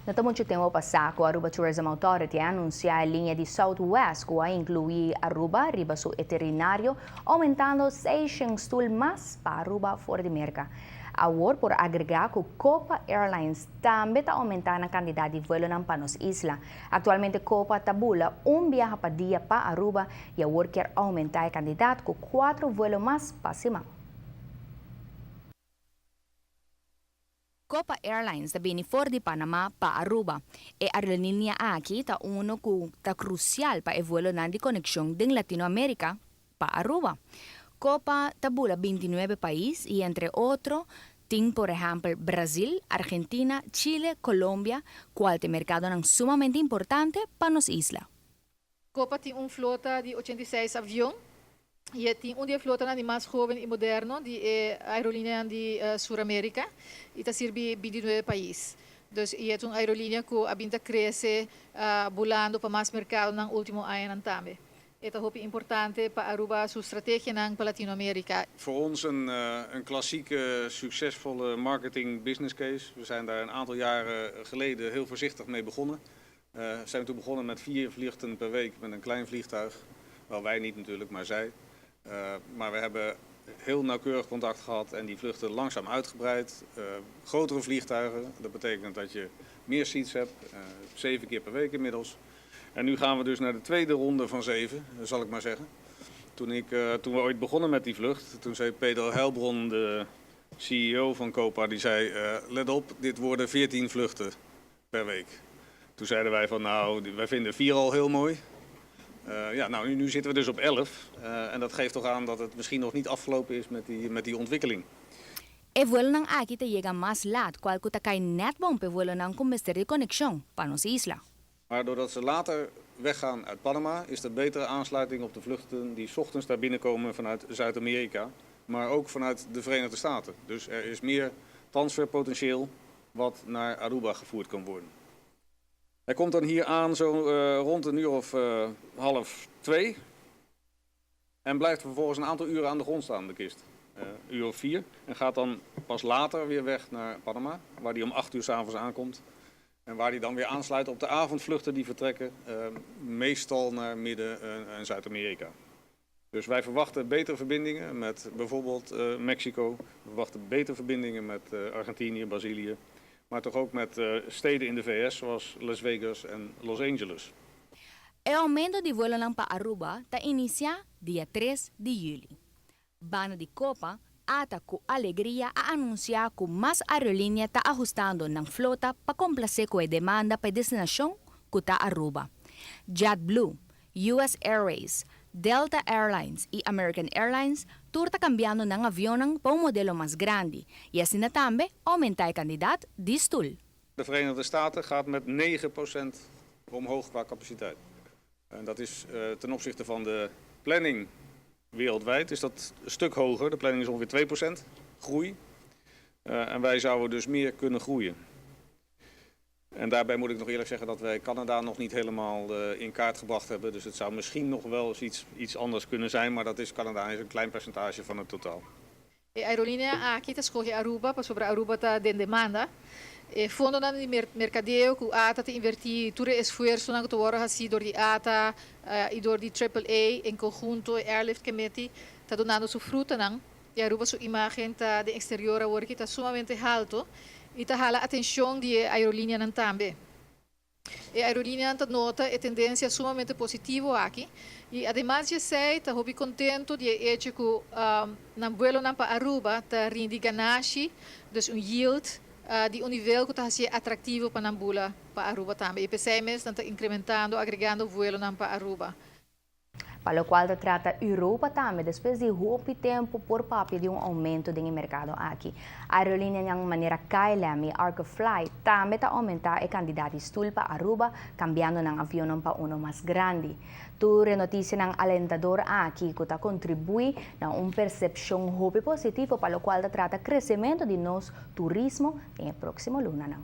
No ta mucho tempo pasa cu Aruba Tourism Authority a anuncia e linea di Southwest cu a inclui Aruba riba su itinerario, aumentando 600 stoel mas pa Aruba for di Merca. Awor por agrega cu Copa Airlines tambe ta aumentando e cantidad di vuelo pa nos isla. Actualmente Copa ta bula un biaha pa dia pa Aruba y awor kier aumenta e cantidad cu cuatro vuelo mas pa siman. Copa Airlines ta bini for di Panama pa Aruba. E aerolinea aki ta uno cu ta crucial pa e vuelo di conexion di Latinoamerica pa Aruba. Copa ta bula 29 pais y, entre otro, tin, por ehempel, Brasil, Argentina, Chile, Colombia, cual ta mercado sumamente importante pa nos isla. Copa tin un flota di 86 avion y tin un di e flota di mas hoben y moderno di aerolinea di Sur America y ta sirbi 29 pais. Dus e ta un aerolinea cu a bin ta crece, bulando pa mas mercado den ultimo aña tambe. E ta hopi importante pa Aruba su strategia pa Latinoamerica. Voor ons een klassieke succesvolle marketing business case. We zijn daar een aantal jaren geleden heel voorzichtig mee begonnen. Zijn we toen begonnen met 4 vluchten per week met een klein vliegtuig. Wel, wij niet natuurlijk, maar zij. Maar we hebben heel nauwkeurig contact gehad en die vluchten langzaam uitgebreid. Grotere vliegtuigen, dat betekent dat je meer seats hebt, 7 keer per week inmiddels. En nu gaan we dus naar de tweede ronde van 7, zal ik maar zeggen. Toen we ooit begonnen met die vlucht, toen zei Pedro Heilbron, de CEO van Copa, die zei: "Let op, dit worden 14 vluchten per week." Toen zeiden wij van: "Nou, wij vinden 4 al heel mooi." Ja, nou, nu zitten we dus op 11. En dat geeft toch aan dat het misschien nog niet afgelopen is met die ontwikkeling. E vuelonan aki ta yega mas laat, cual cu ta cay net bon pa vuelonan cu mester di conexion pa nos isla. Maar doordat ze later weggaan uit Panama, is er betere aansluiting op de vluchten die 's ochtends daar binnenkomen vanuit Zuid-Amerika, maar ook vanuit de Verenigde Staten. Dus er is meer transferpotentieel wat naar Aruba gevoerd kan worden. Hij komt dan hier aan zo rond een uur of 1:30 en blijft vervolgens een aantal uren aan de grond staan, de kist. Een uur of 4. En gaat dan pas later weer weg naar Panama, waar hij om 8 uur 's avonds aankomt. En waar hij dan weer aansluit op de avondvluchten die vertrekken, meestal naar Midden- en Zuid-Amerika. Dus wij verwachten betere verbindingen met bijvoorbeeld Mexico. We verwachten betere verbindingen met Argentinië, Brazilië. Maar toch ook met steden in de VS zoals Las Vegas en Los Angeles. E aumento di vuelonan pa Aruba ta inicia dia 3 di juli. Banda di Copa, ATA cu alegria a anuncia cu mas aerolinea ta ahustando nan flota pa complace cu e demanda pa destinacion cu ta Aruba. JetBlue, US Airways, Delta Airlines y American Airlines tur ta cambiando nan avion pa un modelo mas grandi y asina tambe aumenta e cantidad di stoel. De Verenigde Staten gaat met 9% omhoog qua capaciteit. En dat is ten opzichte van de planning wereldwijd is dat een stuk hoger. De planning is ongeveer 2% groei. En wij zouden dus meer kunnen groeien. En daarbij moet ik nog eerlijk zeggen dat wij Canada nog niet helemaal in kaart gebracht hebben. Dus het zou misschien nog wel eens iets anders kunnen zijn. Maar Canada is een klein percentage van het totaal. E aerolinea aki ta scoge Aruba, pasobra Aruba ta den demanda. E fondo di mercadeo cu ATA ta inverti tur esfuerso cu ta haci door di ATA y door di AAA en conhunto Airlift Committee ta dunando su frutanan. Y Aruba su imagen ta den exterior awor ta sumamente halto y ta hala atencion di aerolineanan tambe. E aerolinea ta nota e tendencia sumamente positivo aki y ademas di esey ta hopi contento di hecho cu nan vuelonan pa Aruba ta rindi ganashi, dus un yield di un nivel cu ta atractivo pa nan bula pa Aruba tambe. Y p'esey mes ta incrementando, agregando vuelonan pa Aruba. Pa locual ta trata Europa tambe, despues di hopi tempo por papia di un aumento den mercado aki. Aerolinea manera KLM y Arkefly tambe ta aumenta e cantidad di stoel pa Aruba, cambiando nan avion pa uno mas grandi. Tur noticianan alentador aki cu ta contribui na un percepcion hopi positivo pa locual ta trata crecemento di nos turismo den proximo luna.